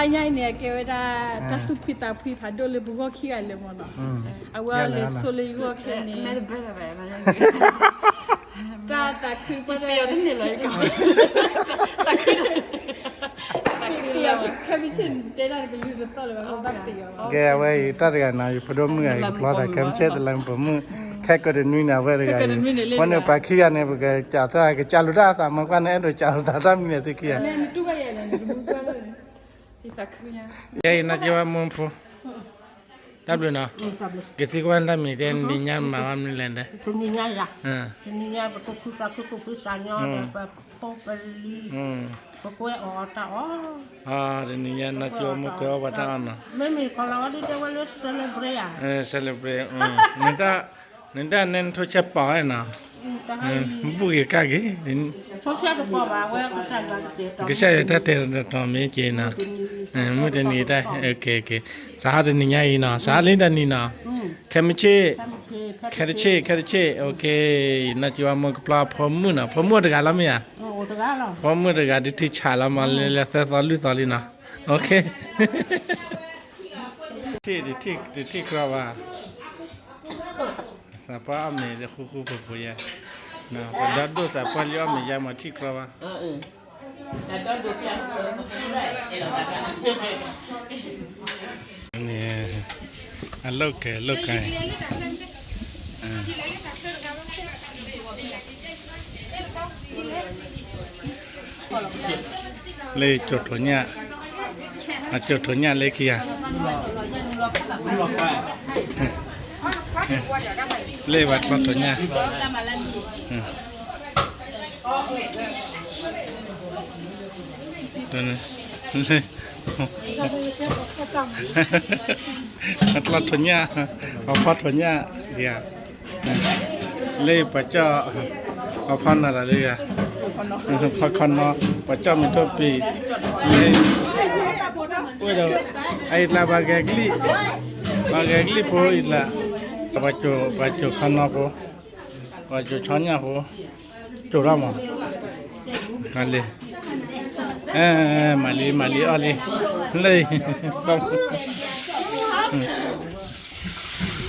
အညါအံၤန့ၣ် အကဲဝဲဒၣ် တၢ်သူၣ်ဖှံသးဖှံဖးဒိၣ်လၢပဂီၢ်ခံဂၤလၢာ်မ့ၢ်နီၤ. အဝဲအီၤလဲၤဆိလၢယဂီၢ်ခဲန့ၣ် တၢ်သးခုတပှၢ်တၢ် ခဲမုၢ်ဆ့ၣ်တဲတၢ်တကလုာ်တသီၣ်လၢၤဘၣ် ဘၣ်တ့ၢ်အီၤ ကဲ အဝဲအံၤတၢ်တဂၤနီၤ ယဖိဒိၣ်မုၣ်ဂၤအံၤ ယဖျီသးခဲမုၢ်ဆ့ၣ်တလါပိာ်မုၣ် ခဲကိးတနွံန့ၣ် အဝဲတဂၤအံၤ ဝဲန့ၣ်ပှၤခံဂၤန့ၣ် ပကစးသး ကစးလိာ်တၢ်အသးမၤကွၢ်န့ၣ် အဲၣ်ဒိးစးလိာ်သးတၢ်မနုၤန့ၣ်သုခံဂၤ ယဲအံၤနီၢ်က့ဝဲမူဖိ တၢ်ဘျုးနီၤ ကသံကွၢ်တၢ်မံၤတဲ နံၤညါမၤဝဲမနုၤလဲၣ်တဲ တနံၤညါပကခူသးခုပဖုသးညီဒီးပဖိပလံၤ ပကွဲအီၣ်တၢ်အီၣ် တနံၤညါနီၢ်က့ဝဲမူကွဲအီၣ်ပှၤတၢ်အီၣ်နီၤ မ့မ့ၢ်ကီၤလၤဝါဒ်တဲဝဲလၢ celebrate ဧါ celebrate နတၢ်နဲနထိဆဲးပီးနီၤ ဘူၣ်ဂ့ၤကၢ်ဂ့ၤ ကစၢ်ယွၤတၢ်တဲတတီၤမ့ၢ်က့ၤနီၤ မုၢ်တနံၤတၢ် စးဟီတနံၤညါအံၤနီၤ စးဟီလံတနံၤနီၤ ခဲမုၢ်ဆ့ၣ် ခဲတဆ့ၣ် ခဲတဆ့ၣ် နီၢ်က့ဝဲမူကဖျီဖိမုၣ်နီၤ ဖိမုၣ်တဂၤလီၤမ့ၢ်ဧါ ဖိမုၣ်တဂၤဒုးထံဆးလီၤမး လဲၤလဲၤသၢသီလွံၢ်သီလံနီၤ တထံၣ်တထံၣ်ကြီဘၣ် သးပှၢ်အီၣ်မ့ၤဃူဃူဖိးဖိးယဲ ပဒီဒိၣ်သးပှၢ်လံအီၣ်မ့ၤယါမးထံၣ်ကြီဘၣ် န့ၣ် အလိၣ်ကဲၤလိၣ်ကဲၤ လၢကၠိထိးညၣ် အကၠိထိးညၣ်လၢခံဂၤ လၢပှၤချီထိးညၣ် ချီထိးညၣ် ပှၤဖီထိးညၣ် ယၤ လၢပှၤကၠီၣ် ပှၤဖီနၤတၢ်လၢယၤ ဖီခီနီ ပှၤကၠီၣ်မ့ၢ်ထိၣ်ပံၤ လၢ အိၣ်ဒီး အအံၤကျါပှၤဂဲၤကလံၣ် ပှၤဂဲၤကလံၣ်ဖိအံၤကျါ ပှၤကၠိခီနီဖိ ပှၤကၠိဆီညၣ်ဖိ ကၠိထီၣ်မး လံ မၤလံ မၤလံအီၣ်လံ လၢ လၢဝဲ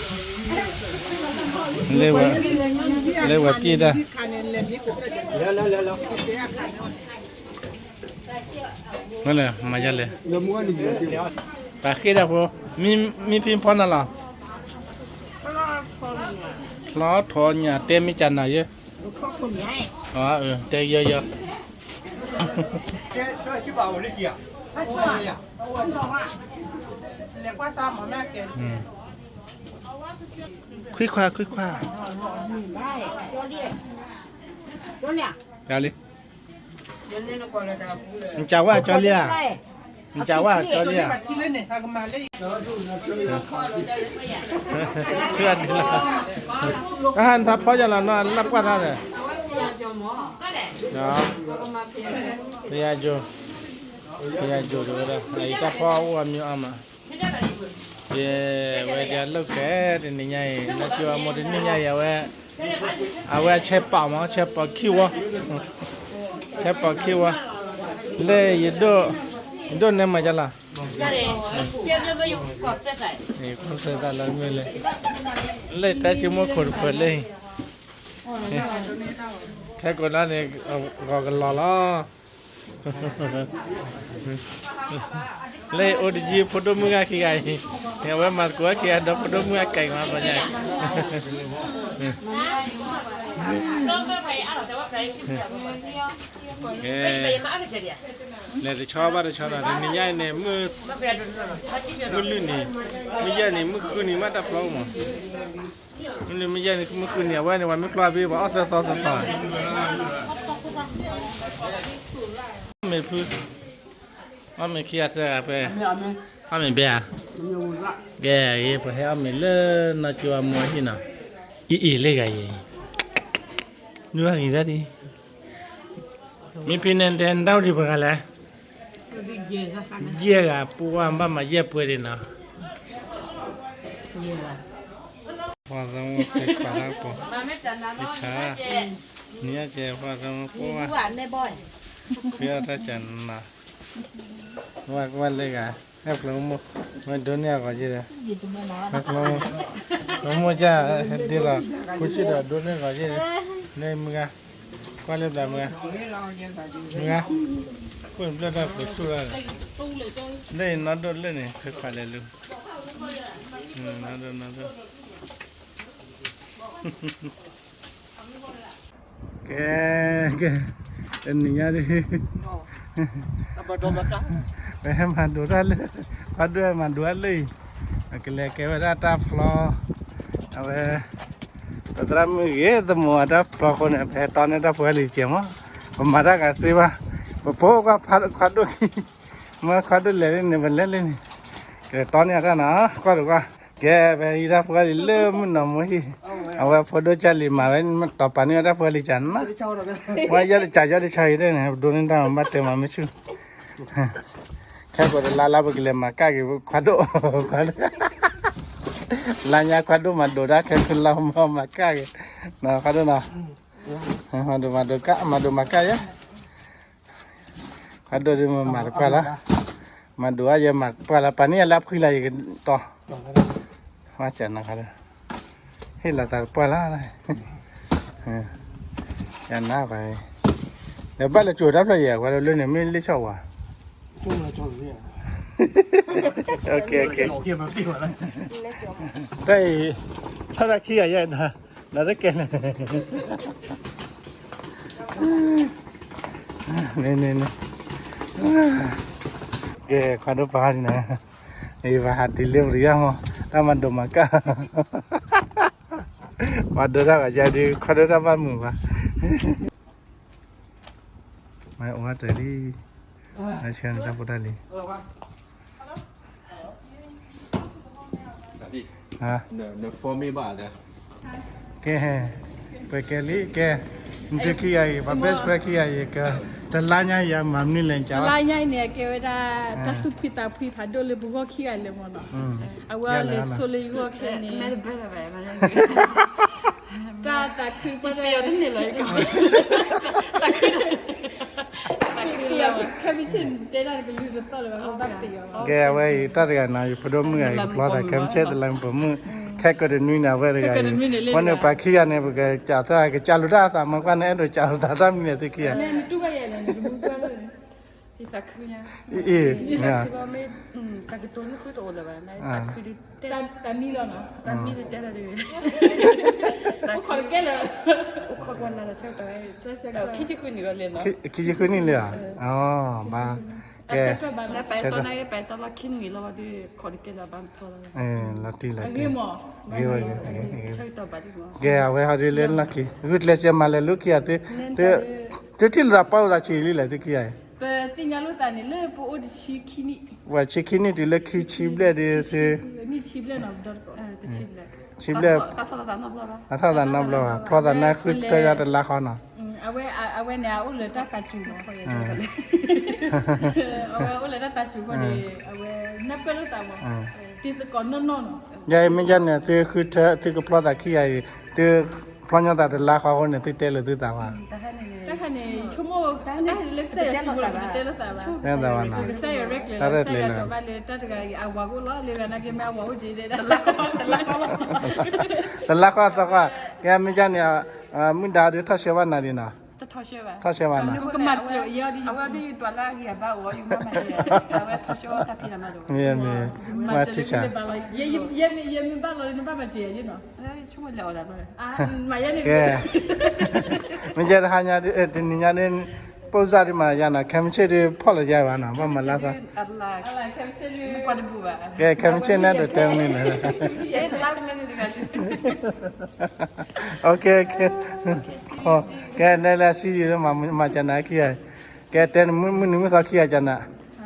လၢဝဲက့ၢ်တၢ် မ့ၢ်လဲၣ် မၤယါလဲၣ် ပှၤဃ့တၢ်ဖိ မံဖံဖီနၤလီၤ ဖျီထိးညၣ်တဲမ့ၢ်ကနၤယဲ တဲယီယီ ခွံခွါ ခွံခွါ လံ နစးဝဲကၠီလံဧါ နစးဝဲကၠီလံဧါ အဟါနထါဖီယလီၤနီၤ လၢပှၢ်ထါဒီး ပယၤကၠိ ပယၤကၠိတဝဲဒၣ် အအံၤတၢ်ဖီအိၣ်အမံၤအါမး ယဲ ဝဲဒၣ်လိာ်ကဲတနံၤညါအံၤ နီၢ်က့ဝဲမိၢ်တနံၤညါအံၤ အဝဲ အဝဲဆဲးပာ်မး ဆဲးပာ်ခံဝီ ဆဲးပာ်ခံဝီ လၢယဒိၣ် ယဒိၣ်နဲမၤယါလီၤ ယကီၢ်စဲသၣ်လၢမ့ၢ်လၢ လၢတၢ်ဆိကမိၣ်ခိၣ်တဖျၢၣ်လၢ ခဲကိးလါန့ၣ် ဂီၤကလီၤလီၤ လၢအိၣ်တယံၤဖိဒိၣ်မုၣ်ဂၤခံဂၤအံၤ အဝဲမၤသကိးဝဲခံဂၤဒီးဖိဒိၣ်မုၣ်ဂၤကဲၤမးပညါ လဲၤတဆီဘၣ်တဆီဒီး တနံၤညါအံၤန့ၣ် မုၢ် မုၢ်လွံၢ်နံၤ မုၢ်ယဲၢ်နံၤ မုၢ်ဃုနံၤမးတၢ်ဖျီအိၣ်မး မုၢ်လွံၢ်မုၢ်ယဲၢ်နံၤ မုၢ်ဃုနံၤ အဝဲန့ၣ် ပှၤမ့ၢ်ကျီဘ့ၣ် ပှၤအီၣ်သၢသီသၢသီ အီၣ်မ့ၤဖု အီၣ်မ့ၤခံဂၤသၢဂၤဖဲ အီၣ်မ့ၤဘဲဧါ ကဲ ပှၤဟဲအီၣ်မ့ၤလၢနီၢ်ကၠိအမိၢ်ဟံၣ်နီၤ အံၤအံၤလၢဂၤအံၤ နွံဂၤဂ့ၤဒၣ်ဒံး မ့ၢ်ဖဲန့ၣ်တဲနတၢ်အိၣ်ဒံးပှဲၤဂၤလဲၣ် ယဲၢ်ဂၤ ပှၤဘၣ်မၤယဲၢ်ပှဲၤဒံးနီၤ ပှၤသးမုၣ်ကဲခွါတၢ်ပီၤ ကဆါ နံၤအကဲပှၤသးမုၣ်ပှၢ် ဖဲအတၢ်ကနၤ ဝဲကွၢ်လၢဂၤ, ဟဲဖျိမိၢ်, ဝဲဒိးန့ၢ်အဂီၤက့ဒီး, ဝဲဖျိမိၢ်, ဖျိမိၢ်ကဒ်လီၤ, ဖိဆံးဒီးဒိးန့ၢ်အဂီၤက့ဒီး, လၢမုၢ်ဂၤ, ကွၢ်လၢဘျးမုၢ်ဂၤ, မုၢ်ဂၤ, ကွၢ်ဘျၢၣ်တၢ်ပှဲၤဆူၣ်လီၤ, လၢအံၤနီၢ်ဒိၣ်လၢန့ၣ် ဖဲခွါလဲၤလူၤ, နီၢ်ဒိၣ်နီၢ်ဒိၣ် ကဲ, ကဲ, တနံၤညါဒ်, ပဟဲမၤဒိးတၢ်လၢ, ပှၤဒိၣ်ဟဲမၤဒိးတၢ်လၢအံၤ, ပကလဲၤကဲဝဲဒၣ်တၢ်ဖျီ, အဝဲ, ပသရၣ်မုၣ်ဂ့ၤ သမူအတၢ်ဖျီအဃိန့ၣ် ပဟဲတီန့ၢ်တၢ်ဖိအလံၤစဲးမး, ပမၤတၢ်ဂၤသ့ဘၣ်, ပဖိခွါဒိၣ်ခံ, မ့ၢ်ခွါဒိၣ်လဲၤလံန့ၣ် ပလဲၤလံန့ၣ်, ကဲတီန့ၢ်အတၢ်နီၤ ကွၢ်တကွၢ် ကဲ ဖဲအံၤတၢ်ဖိအလံၤလၢမုၢ်နီၢ်မူဟံၣ်, အဝဲဖိဒိၣ်ကၢ်လံၤမၤဝဲ တီၤပာ်န့ၢ်အတၢ်ဖိအလံၤကၢ်နီၤ, ဝဲယဲလၢကၢ်ယီတဆါအံၤန့ၣ် ပဒိးန့ၢ်တၢ်မၤဘၣ်တဲမၤမ့ၢ်ဆူၣ်, ခဲကိးတလါလါပကလဲၤမၤကၣ်က့ၤ ခွါဒိၣ်, ခွါဒိၣ်, လါညါခွါဒိၣ်မၤဒိးတၢ်ခဲကုလါမၤကၣ်က့ၤ, နီၤ ခွါဒိၣ်နီၤ, မၤဒိးမၤဒိးကၣ် မၤဒိးမၤကၣ်ယဲ ခွါဒိၣ်ဒ်မၤတပှၢ်လီၤ, မၤဒိးအါယဲမၤတပှၢ်လီၤ ပာ်န့ၢ်ယၤလၢအဖှံလီၤယကတီၤ, ဝဲကနၤခါဒီး, ဟ့ၣ်လီၤသးတပှၢ်လီၤ, ယနၤပှၤ, ဒီးဘၣ်လၢကၠိၤတၢ်ဖျၢၣ်ယဲၢ် ကွၢ်လၢလၢန့ၣ် မ့ၢ်လ့ၣ်ဆီၣ်ဝါ, တၢ်အံၤ, ဆီၣ်တၢ်ခံဂၤယဲၢ် ဒီးတကဲန့ၣ်, န့ၣ်န့ၣ်န့ၣ်, ကဲ ခွါဒိၣ်ပာ်ဒ်န့ၣ်, အံၤပဟး delivery ယါမး တၢ်မၤဒိးမၤကၣ်, ပှၤဒိးတၢ်ဂၤယါဒ် ခွါဒိၣ်တၢ်ဘၣ်မုာ်ဘၣ်, မၤအိၣ်ဝဲတၢ်လံ, မၤဆၢနတၢ်ဖိတၢ်လံ ကဲ, ပှဲၤကဲလံ ကဲ, နသုခံဂၤအံၤ ပှၤ best friend ခံဂၤအံၤ က, တလါညါယၤမၤမနုၤလဲၣ် တလါညါအံၤန့ၣ် အကဲဝဲဒၣ် တၢ်သူၣ်ဖှံသးဖှံဖးဒိၣ်လၢပဂီၢ်ခံဂၤလၢမးနီၤ, အဝဲလဲၤဆိလၢယဂီၢ်ခဲန့ၣ်, တၢ်သးခုပှဲၤတန့ၢ်လီၤ, ခဲမုၢ်ဆ့ၣ်တဲတၢ်တကလုၢ်တသီၣ်လၢၤဘၣ်, ကဲ အဝဲအံၤတၢ်တဂၤနီၤ ယဖိဒိၣ်မုၣ်ဂၤအံၤ ကဖျီသး ခဲမုၢ်ဆ့ၣ်တလါပမုၣ်, ခဲကိးတနွံန့ၣ် အဝဲတဂၤအံၤ, ဝဲန့ၣ်ပှၤခံဂၤန့ၣ် ပကစးထီၣ် ကစးလိာ်တၢ်အသးမၤကွၢ်န့ၣ် အဲၣ်ဒိးစးလိာ်သးတၢ်မံၤန့ၣ်သုခံဂၤ, အ့ၣ်, တၢ်မံၤလီၤနီၤ, တၢ်မံၤလီၤနီၤ, တၢ်မံၤလီၤနီၤ, တၢ်မံၤလီၤနီၤ, ခံဆံဃုနံၣ်လံဧါ, ဘၣ်, ကဲ, လီၤတံၢ်လီၤ, လီၤတံၢ်လီၤ, ကဲအဝဲဟီဒ်လၢလီၢ်ခံ, ဂုာ်ကျဲးစၢးမၤလဲၤလၢခံဂၤသ့, သုထံၣ်လိာ်သးပီလိာ်သးဆံးလံလဲၣ်သုခံဂၤအံၤ, ပသ့ၣ်ညါလိာ်သးန့ၣ်လၢပအိၣ်တဆံခံနံၣ်, ပှၤဆံခံနံၣ်တုၤလၢခံဆံဘျဲၣ်ဒ်သု, ဆံဘျဲၣ်, အထီၣ်သးနီတဘျီဘၣ်, ဖျီသးနၢ်ဃုတၢ်ယါတလါဃီနီၤ, အဝဲန့ၣ် အအိၣ်လၢတၢ်သးစူၤနီၤ, အဝဲအိၣ်လၢတၢ်သးစူၤအဃိန့ၣ် အဝဲနၢ်ပၢၢ်လိာ်သးဝဲ, တံၤသကိးနီၢ်နီၢ်နီၤ, ယၤအံၤမ့ၢ်ဒ်န့ၣ် သုဃုထၢ သုကဖျီသးခံဂၤအံၤ, သုဖျီညီသးတလါဃီအဃိန့ၣ် သုတဲလိာ်သုသးဘၣ်, တၢ်ခါန့ၣ် ဆိကမိၣ်တၢ်လၢကစၢ်ယွၤစံးဘျုးလီၤ ပတတဲလိာ်သးဘၣ်, ကစၢ်ယွၤရဲၣ်ကျဲၤလီၤ ကစၢ်ယွၤစံးဘျုးဘၣ်လၢတၢ်တဂၤအံၤ အဝၤကအိၣ်လီၤ လၢဂၤနာ်က့မ့ၢ်အဝၤအိၣ်က့ၤဒဲဒၣ်, တလါဃီတဃီ, ကဲမ့ၢ်ဒ်န့ၣ် မုၢ်ဒါဒ်ထီၣ်ဆှၢဘၣ်နၤဒ်နီၤ, ထီၣ်ဆှၢဘၣ်နၤ, အဝဲဒ်ယတွၤလၢအဂံၢ်အဘါအိၣ် ယမၤမၤ, အဝဲထီၣ်ဆှၢတၢ်ဖံးတၢ်မၤဒီး, မ့ၢ်, မ့ၢ်, ယမ့ၢ်ဘၣ်လီၤ နဘၣ်မၤစၢၤယၤနီၤ, ကဲ, မ့ၢ်ကဲတဟါညါ တနံၤညါန့ၣ်, ပိၢ်စၢ်ဒ်မၤယါနီၤ ခဲမုၢ်ဆ့ၣ်ဒ်ဖီၣ်လီၤယါဘၣ်နီၤ ဘၣ်မၤလၢသီ, ကဲ ခဲမုၢ်ဆ့ၣ်န့ၣ်ဒိးတဲမနုၤလဲၣ်, ကဲ နဲလၢအစံးယံၤလၢမၤကနၤခံဂၤ, ကဲတဲမုၢ်နံၤမုၢ်သီခံဂၤကနၤ,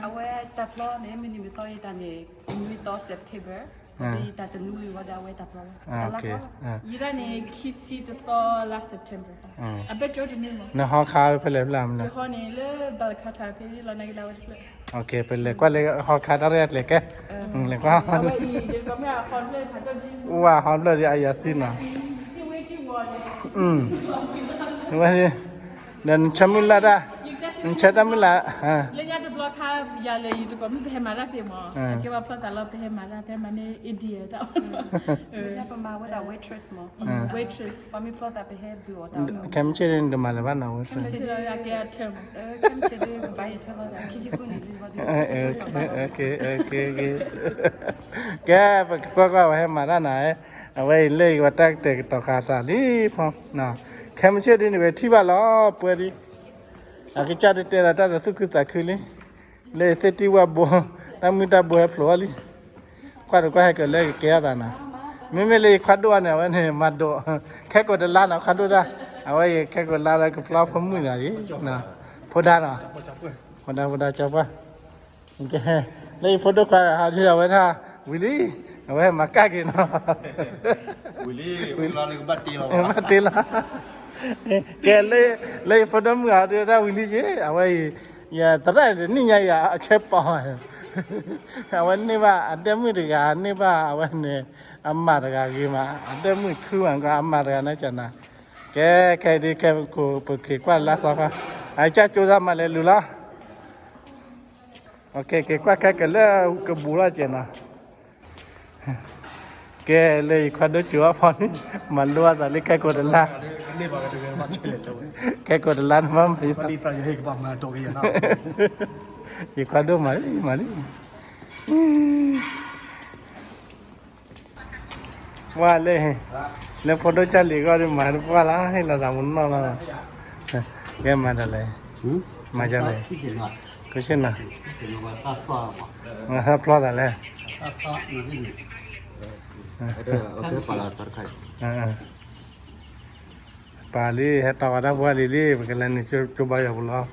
အဝဲတၢ်ဖျီန့ၣ် မုၢ်နံၤမုၢ်သီယတၢ်န့ၣ်, မုၢ်သီ September, ယတၢ်တနွံဝဲဒီးအဝဲတၢ်ဖျီလီၤ, ယတၢ်န့ၣ် ခံဆံတသီလါ September, အဘၢၣ်စၢၤတနွံမး, နဟီခါဖဲလဲၣ်ဖျၢၣ်မနုၤလဲၣ်, ယဟီန့ၣ်လၢ Balakata ဖဲလီၤနာ်က့လၢအဝဲတဖျၢၣ်, ပလဲၤကွၢ်လၢဟီခါတၢ်ရဲၣ်အကျဲကဲ, လဲၤကွၢ်, အဝဲဟီဖျၢၣ်ဒ်အယၤသံနီၤ, ဝဲ, ဒီးနဆၢမုၢ်လၢ်တၢ်, နဆၢတၢ်မုၢ်လၢ်, လၢညါတဘျီခါ ယၤလၢယတကိးမ့ၢ်ပဟဲမၤတၢ်ဖဲမး, အကဲဝဲဖျီသးလီၤ ပဟဲမၤတၢ် ပဟဲမၤန့ၢ် India တၢ် ပမၤဝဲဒၣ် waitress မး, waitress ပှၤမ့ၢ်ဖျီသးပဟဲဘုးအီၤတၢ်, ခဲမုၢ်ဆ့ၣ်န့ၣ် နတမၤလၢၤဘၣ်နီၤ waitress ခဲမုၢ်ဆ့ၣ်လီၤ အကဲအ term မး, ခဲမုၢ်ဆ့ၣ်ဒ်ပဘၣ်ယထၢလီၤ ခံဆံဃုနံၣ်ဒ်ဘၣ်ဒ် ကဲ ပကကွၢ်ကွၢ် ပဟဲမၤတၢ်နၤ, အဝဲအံၤလၢယဝဲတၢ်ကတဲာ်ကတီၤဃာ်သးလံဖီ, ခဲမုၢ်ဆ့ၣ်ဒ်န့ၣ် ဝဲထံၣ်ဘၣ်လီၤ ပှဲၤဒ် အကစၢ်ဒုးတဲလီၤတၢ်ဒီးသူၣ်ခုသးခုလံ, လၢယသ့ၣ်တံၢ်ဝၣ်ဘိ, တၢ်မုၢ်တၢ်ဘိဟဲဖျိးအီၤလံ, ကွၢ်တကွၢ်ဟဲကလၢကကဲအသးနၤ, မ့မ့ၢ်လၢယခွါဒိၣ်အီၤန့ၣ် အဝဲန့ၣ်မၤဒိး, ခဲကိးတလါနၤခွါဒိၣ်တၢ်, အဝဲအံၤခဲကိးတလါလၢကဖျီဖိမုၣ်နၤအံၤ, ဖိဒါနီၤ, ဖိဒါဖိဒါကၠီပှၢ် လၢယဖိဒိၣ်ခွါဂၤဟးဒုးအဝဲဒၣ်, ဝံၤလံ, အဝဲမၤကၣ်က့ၤနီၤ, ဘၣ်တ့လီၤ, ကဲ, လၢယဖိဒိၣ်မုၣ်ဂၤဒုးဒၣ်ဝံၤလံက့ၤ, အဝဲအံၤ, ယသရၣ်တနံၣ်ညါယၤအဆၢပီၤ, အဝဲန့ၢ်ဘၣ်အဒဲမုၣ်တဂၤ န့ၢ်ဘၣ်အဝဲန့ၣ်, အမၤတဂၤဂ့ၤမး အဒဲမုၣ်ခုမး အမၤတဂၤန့ၣ်ကနၤ, ကဲ, ခဲဒုးခဲပက့ၤကွၢ်လၢသီခါ, အကစၢ်ကၠိသးမၤလဲၤလူၤလီၤ က့ၤကွၢ်ခဲကလၢကဘူးလီၤကဲနီၤ, ကဲလၢယခွါဒိၣ်ကၠိအဖီန့ၣ်, မၤလိအသးလၢခဲကိးတလါ, ခဲကိးတလါနဘၣ်မၤ, ယခွါဒိၣ်မၤလံ မၤလံ, ပှၤလၢ, လၢဖိဒိၣ်ကၢ်လံၤဂီၢ်ဒီးမၤတပှၢ်လီၤ ဟ့ၣ်လီၤသးမူနီၢ်လီၤ, ကဲမၤတၢ်လဲၣ်, မၤတၢ်လဲၣ်, ကဆ့ၣ်နီၤ, ဖျီသးလဲၣ်, ပာ်လံ ဟဲတီၢ်ဝဲတၢ်ပှၢ်လံလံ ပကလဲၤနုာ်ကၠိဘါယွၤပူၤလီၤ,